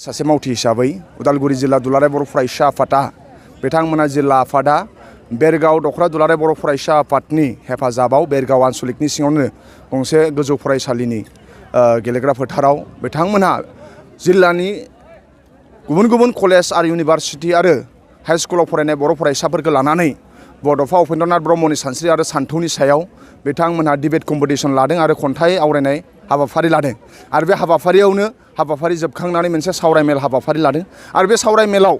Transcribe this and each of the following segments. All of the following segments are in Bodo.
सासे मावथि हिसाबै उदालगुरि जिल्ला दुलाराय बर' फरायसा आफादा बिथांमोना जिल्ला आफादा बेरगाव दखरा दुलाराय बर' फरायसा आफादनि हेफाजाबाव बेरगाव आनसलिकनि सिङावनो गंसे गोजौ फरायसालिनि गेलेग्रा फोथाराव बिथांमोनहा जिल्लानि गुबुन गुबुन कलेज आरो इउनिभारसिटि आरो हाई स्कुलाव फरायनाय बर' फरायसाफोरखौ लानानै बड'फा उपेन्द्रनाथ ब्रह्मनि सानस्रि आरो सान्थौनि सायाव बिथांमोनहा डिबेट कम्पिटिशन लादों आरो खन्थाइ आवरायनाय हाबाफारि लादों आरो बे हाबाफारियावनो हाबाफारि जोबखांनानै मोनसे सावरायमेल हाबाफारि लादों आरो बे सावरायमेलाव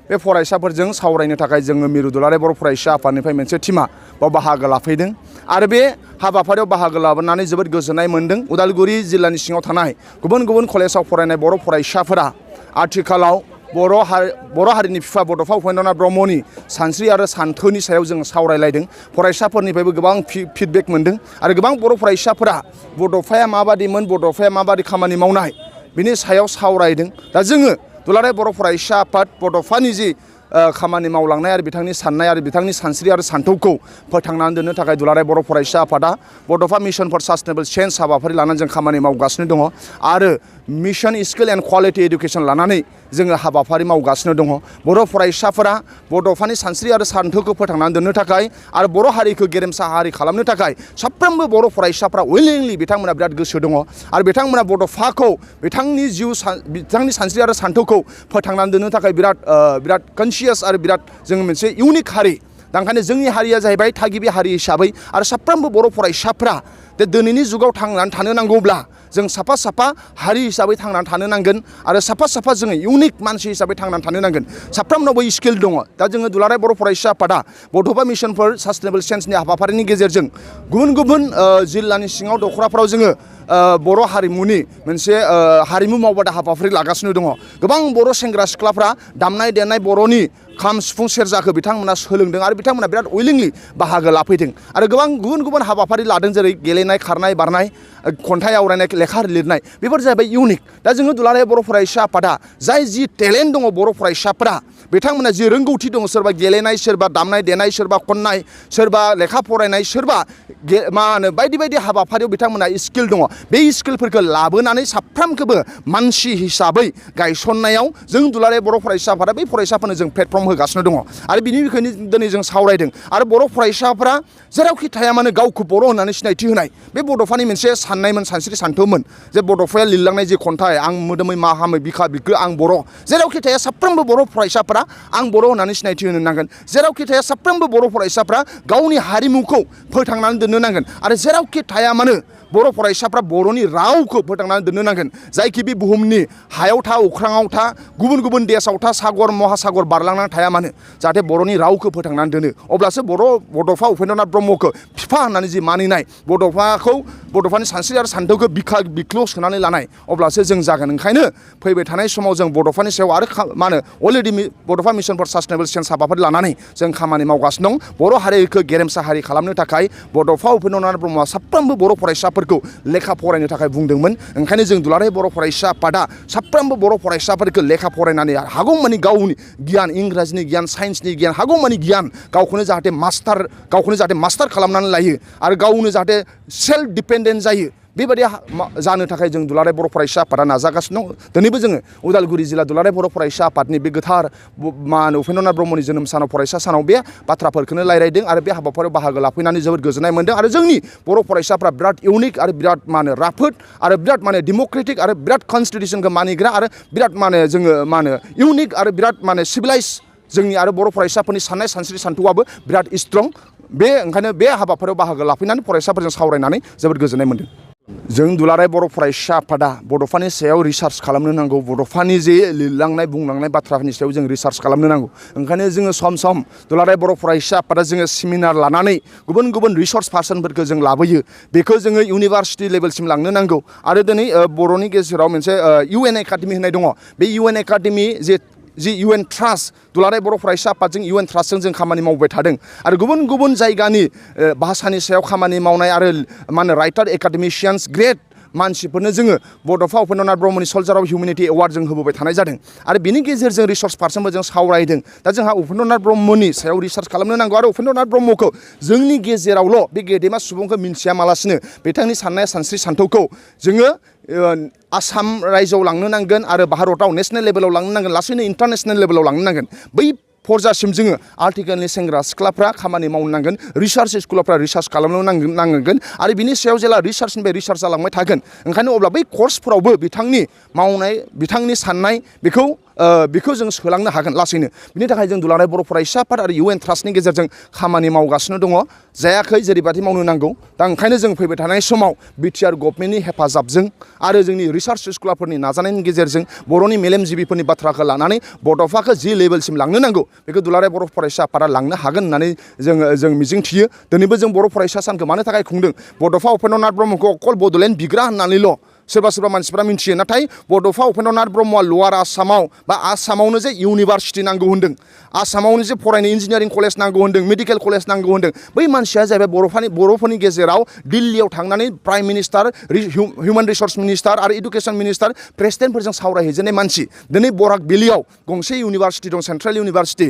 बे फरायसाफोरजों सावरायनो थाखाय जोङो मिरु दुलाराय बर' फरायसा आफादनिफ्राय मोनसे टिमा बाव बाहागो लाफैदों आरो बे हाबाफारियाव बाहागो लाबोनानै जोबोद गोजोननाय मोन्दों। उदालगुरि जिल्लानि सिङाव थानाय गुबुन गुबुन कलेजाव फरायनाय बर' फरायसाफोरा आथिखालाव बर' हारिनि बिफा बड'फा उपेन्द्रनाथ ब्रह्मनि सानस्रि आरो सान्थौनि सायाव जों सावरायलायदों। फरायसाफोरनिफ्रायबो गोबां फिडबेक मोन्दों आरो गोबां बर' फरायसाफोरा बड'फाया माबादिमोन, बड'फाया माबादि खामानि मावनाय बिनि सायाव सावरायदों। दा जोङो दुलाराय बर' फरायसा आफाद बड'फानि जि खामानि मावलांनाय आरो बिथांनि साननाय आरो बिथांनि सानस्रि आरो सान्थौखौ फोथांनानै दोननो थाखाय दुलाराय बर' फरायसा आफादा बड'फा मिशन फर सास्टेनेबल चेन्ज हाबाफारि लानानै जों खामानि मावगासिनो दङ आरो mission skill and quality education लानानै जोङो हाबाफारि मावगासिनो दङ। बर' फरायसाफोरा बड'फानि सानस्रि आरो सान्थौखौ फोथांनानै दोननो थाखाय आरो बर' हारिखौ गेरेमसा हारि खालामनो थाखाय साफ्रोमबो बर' फरायसाफ्रा उइलिंलि बिथांमोना बिराद गोसो दङ आरो बिथांमोना बड'फाखौ बिथांनि सानस्रि आरो सान्थौखौ फोथांनानै दोननो थाखाय बिराद कनसियास आरो बिराद जों मोनसे इउनिक हारि। दा ओंखायनो जोंनि हारिया जाहैबाय थागिबि हारि हिसाबै आरो साफ्रोमबो बर' फरायसाफ्रा दिनैनि जुगाव थांनानै थानो नांगौब्ला जों साफा साफा हारि हिसाबै थांनानै थानो नांगोन आरो साफा साफा जोङो इउनिक मानसि हिसाबै थांनानै थानो नांगोन। साफ्रोमनावबो स्किल दङ। दा जोङो दुलाराय बर' फरायसा आफादा बड'फा मिशन फर सास्टेनेबल चेन्जनि हाबाफारिनि गेजेरजों गुबुन गुबुन जिल्लानि सिङाव दखराफ्राव जोङो बर' हारिमुनि मोनसे हारिमु मावबादा हाबाफारि लागासिनो दङ। गोबां बर' सेंग्रा सिख्लाफ्रा दामनाय देनाय बर'नि खाम सिफुं सेरजाखौ बिथांमोना सोलोंदों आरो बिथांमोना बिराद उइलिंलि बाहागो लाफैदों आरो गोबां गुबुन गुबुन हाबाफारि लादों, जेरै गेलेनाय, खारनाय, बारनाय, खन्थाइ आवरायनाय, लेखा लिरनाय, बेफोर जाहैबाय इउनिक। दा जोङो दुलाराय बर' फरायसा आफादा जाय जि टेलेन्ट दङ बर' फरायसाफ्रा बिथांमोना जि रोंगौथि दङ, सोरबा गेलेनाय, सोरबा दामनाय देनाय, सोरबा खन्नाय, सोरबा लेखा फरायनाय, सोरबा बायदि बायदि हाबाफारियाव बिथांमोना स्किल दङ। बे स्किलफोरखौ लाबोनानै साफ्रोमखौबो मानसि हिसाबै गायसननायाव जों दुलाराय बर' फरायसा आफादा बै फरायसाफोरनो जों प्लेटफर्म होगासिनो दङ आरो बिनि बिखयनो दिनै जों सावरायदों आरो बर' फरायसाफ्रा जेरावखि थाया मानो गावखौ बर' होननानै सिनायथि होनाय बे बड'फानि मोनसे साननायमोन, सानस्रि सान्थौमोन जे बड'फाया लिरलांनाय जि खन्थाइ आं मोदोमै मा हामै बिखा बिखो आं बर', जेरावखि थाया साफ्रोमबो बर' फरायसाफ्रा आं बर' होननानै सिनायथि होनो नांगोन। जेरावखि थाया साफ्रोमबो बर' फरायसाफ्रा गावनि हारिमुखौ फोथांनानै दोननो नांगोन आरो जेरावखि थाया मानो बर' फरायसाफ्रा बर'नि रावखौ फोथांनानै दोननो नांगोन। जायखि बे बुहुमनि हायाव था, अख्राङाव था, गुबुन गुबुन देशाव था, सागर महासागर बारलांनानै थाया मानो जाहाथे बर'नि रावखौ फोथांनानै दोनो। अब्लासो बड'फा उपेन्द्रनाथ ब्रह्मखौ बिफा होननानै जि मानिनाय, बड'फानि सानस्रि आरो सान्थौखौ बिखा बिख्लो सोनानै लानाय, अब्लासो जों जागोन। ओंखायनो फैबाय थानाय समाव जों बड'फानि सायाव आरो अलरेडि बड'फा मिशन फर सास्टेनेबल चेन्ज हाबाफारि लानानै जों खामानि मावगासिनो दं। बर' हारिखौ गेरेमसा हारि खालामनो थाखाय बड'फा उपेन्द्रनाथ ब्रह्मआ साफ्रोमबो बर' फरायसाफोरखौ लेखा फरायनो थाखाय बुंदोंमोन। ओंखायनो जों दुलाराय बर' फरायसा आफादा साफ्रोमबो बर' फरायसाफोरखौ लेखा फरायनानै हागौमानि गावनि गियान, इंराजिनि गियान, साइन्सनि गियान, हागौमानि गियान गावखौनो जाहाथे मास्टार खालामनानै लायो आरो गावनो जाहाथे सेल्फ डिपेन्डेन्ट जायो, बेबायदि जानो थाखाय जों दुलाराय बर' फरायसा आफादा नाजागासिनो दं। दिनैबो जोङो उदालगुरि जिल्ला दुलाराय बर' फरायसा आफादनि बे गोथार उपेन्द्रनाथ ब्रह्मनि जोनोम सानाव फरायसा सानाव बे बाथ्राफोरखौनो रायलायदों आरो बे हाबाफारियाव बाहागो लाफैनानै जोबोद गोजोननाय मोन्दों आरो जोंनि बर' फरायसाफ्रा बिराद इउनिक आरो बिराद राफोद आरो बिराद डेम'क्रेटिक आरो बिराद कनस्टिटिउसनखौ मानिग्रा आरो बिराद जोङो इउनिक आरो बिराद सिभिलाइज जोंनि आरो बर' फरायसाफोरनि साननाय सानस्रि सान्थौआबो बिराद स्ट्रं। ओंखायनो बे हाबाफारियाव बाहागो लाफैनानै फरायसाफोरजों सावरायनानै जोबोद गोजोननाय मोन्दों। जों दुलाराय बर' फरायसा आफादा बड'फानि सायाव रिसार्च खालामनो नांगौ। बड'फानि जे लिरलांनाय बुंलांनाय बाथ्राफोरनि सायाव जों रिसार्च खालामनो नांगौ। ओंखायनो जोङो सम सम दुलाराय बर' फरायसा आफादा जोङो सेमिनार लानानै गुबुन गुबुन रिसर्स पार्सनफोरखौ जों लाबोयो। बेखौ जोङो इउनिभार्सिटि लेभेलसिम लांनो नांगौ आरो दिनै बर'नि गेजेराव मोनसे UN एकाडेमि होननाय दङ। बे UN एकाडेमि जि UN ट्रास्ट, दुलाराय बर' फरायसा आफादजों UN ट्रास्टजों जों खामानि मावबाय थादों आरो गुबुन गुबुन जायगानि भाषानि सायाव खामानि मावनाय आरो राइटार एकाडेमिशियान्स ग्रेट मानसिफोरनो जोङो बड'फा उपेन्द्रनाथ ब्रह्मनि सल्जार अफ हिउमेनिटी एवार्ड जों होबोबाय थानाय जादों आरो बिनि गेजेरजों रिसर्स पार्सनफोरजों सावरायदों। दा जोंहा उपेन्द्रनाथ ब्रह्मनि सायाव रिसार्च खालामनो नांगौ आरो उपेन्द्रनाथ ब्रह्मखौ जोंनि गेजेरावल' बे गेदेमा सुबुंखौ मिन्थियामालासिनो बिथांनि साननाय सानस्रि सान्थौखौ जोङो आसाम रायजोआव लांनो नांगोन आरो भारताव नेशनेल लेभेलाव लांनो नांगोन लासैनो इन्टारनेशनेल लेभेलाव लांनो नांगोन बै फरजासिम जोङो आथिखालनि सेंग्रा सिख्लाफ्रा खामानि मावनो नांगोन रिसार्च स्कुलफ्रा रिसार्च खालामनो नांगोन आरो बिनि सायाव जेला रिसार्चनिफ्राय रिसार्च जालांबाय थागोन ओंखायनो अब्ला बै कर्सफोरावबो बिथांनि मावनाय बिथांनि साननाय बेखौ जों सोलांनो हागोन लासैनो बिनि थाखाय जों दुलाराय बर' फरायसा आफाद आरो UN ट्रास्टनि गेजेरजों खामानि मावगासिनो दङ जायाखै जेरैबादि मावनो नांगौ दा ओंखायनो जों फैबाय थानाय समाव BTR गभर्नमेन्टनि हेफाजाबजों आरो जोंनि रिसार्च स्कलारफोरनि नाजानायनि गेजेरजों बर'नि मेलेमजिबिफोरनि बाथ्राखौ लानानै बड'फाखौ जि लेभेलसिम लांनो नांगौ बेखौ दुलाराय बर' फरायसा आफादा लांनो हागोन होननानै जों मिजिं थियो दिनैबो जों बर' फरायसा सानखौ मानो थाखाय खुंदों बड'फा उपेन्द्रनाथ ब्रह्मखौ अकल बड'लेण्ड बिग्रा होननानैल' सोरबा मानसिफ्रा मिन्थियो नाथाय बड'फा उपेन्द्रनाथ ब्रह्मआ लवार आसामाव बा आसामावनो जे इउनिभारसिटि नांगौ होन्दों आसामावनो जे फरायनो इन्जिनियारिं कलेज नांगौ होन्दों मेडिकेल कलेज नांगौ होन्दों बै मानसिया जाहैबाय बर'फोरनि गेजेराव दिल्लीयाव थांनानै prime minister human resource minister आरो इडुकेसन मिनिस्टार प्रेसिडेन्टफोरजों सावरायहैजेननाय मानसि दिनै बराक भेलियाव गंसे इउनिभारसिटि दं सेन्ट्रेल इउनिभारसिटि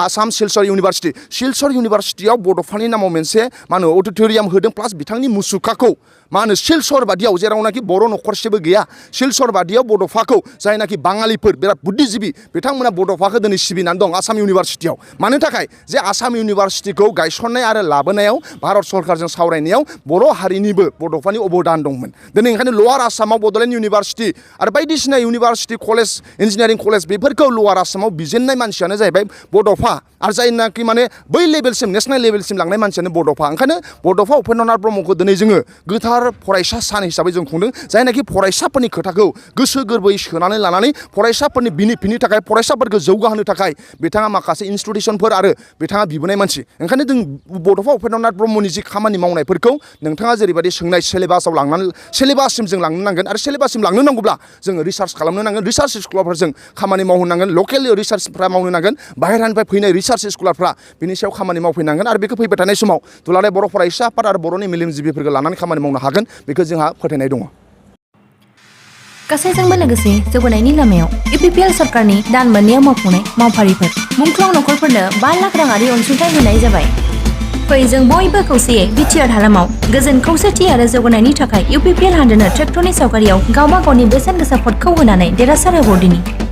आसाम सिलचर इउनिभारसिटियाव बड'फानि नामाव मोनसे मा होनो अडिट'रियाम होदों प्लास बिथांनि मुसुखाखौ मा होनो सिलचर बादियाव जेरावनाखि बर' न'खरसेबो गैया सिलचर बादियाव बड'फाखौ जायनाखि बाङालिफोर बिराद बुद्धिजिबि बिथांमोना बड'फाखौ दिनै सिबिनानै दं आसाम इउनिभारसिटियाव मानो थाखाय जे आसाम इउनिभारसिटिखौ गायसननाय आरो लाबोनायाव भारत सरकारजों सावरायनायाव बर' हारिनिबो बड'फानि अबदान दंमोन दिनै ओंखायनो लवार आसामाव बड'लेण्ड इउनिभारसिटि आरो बायदिसिना इउनिभारसिटि कलेज इन्जिनियारिं कलेज बेफोरखौ लवार आसामाव बिजेननाय मानसियानो जाहैबाय बड'फा आरो जायनाखि माने बै लेभेलसिम नेशनेल लेभेलसिम लांनाय मानसियानो बड'फा ओंखायनो बड'फा उपेन्द्रनाथ ब्रह्मखौ दिनै जोङो गोथार फरायसा सान हिसाबै जों खुंदों जायनाखि फरायसाफोरनि खोथाखौ गोसो गोरबोयै सोनानै लानानै फरायसाफोरनि बिनिफिटनि थाखाय फरायसाफोरखौ जौगाहोनो थाखाय बिथाङा माखासे इन्स्टिटिउसनफोर आरो बिथाङा बिबोनाय मानसि ओंखायनो जों बड'फा उपेन्द्रनाथ ब्रह्मनि जि खामानि मावनायफोरखौ नोंथाङा जेरैबायदि सोंनाय सिलेबाससिम जों लांनो नांगोन आरो सिलेबाससिम लांनो नांगौब्ला जोङो रिसार्च खालामनो नांगोन रिसार्च स्कलारफोरजों खामानि मावहोनांगोन लकेल रिसार्चफ्रा मावनो नांगोन बाहेरानिफ्राय फैनाय रिसार्च स्कलारफ्रा बिनि सायाव खामानि मावफैनांगोन आरो बेखौ फैबाय थानाय समाव दुलाराय बर' फरायसा आफाद आरो बर'नि मेलेमजिबिफोरखौ लानानै खामानि मावनो हागोन बेखौ जोंहा फोथायनाय दङ गासैजोंबो लोगोसे जौगानायनि लामायाव UPPL सरकारनि दान मोननैयाव मावफुंनाय मावफारिफोर मुंख्लं न'खरफोरनो 5 लाख राङारि अनसुंथाइ होनाय जाबाय फै जों बयबो खौसेयै BTR हालामाव गोजोन खौसेथि आरो जौगानायनि थाखाय UPPL हानजानो ट्रेक्टरनि सावगारियाव गावबा गावनि बेसेन गोसा भटखौ होनानै देरहासार होबावदिनि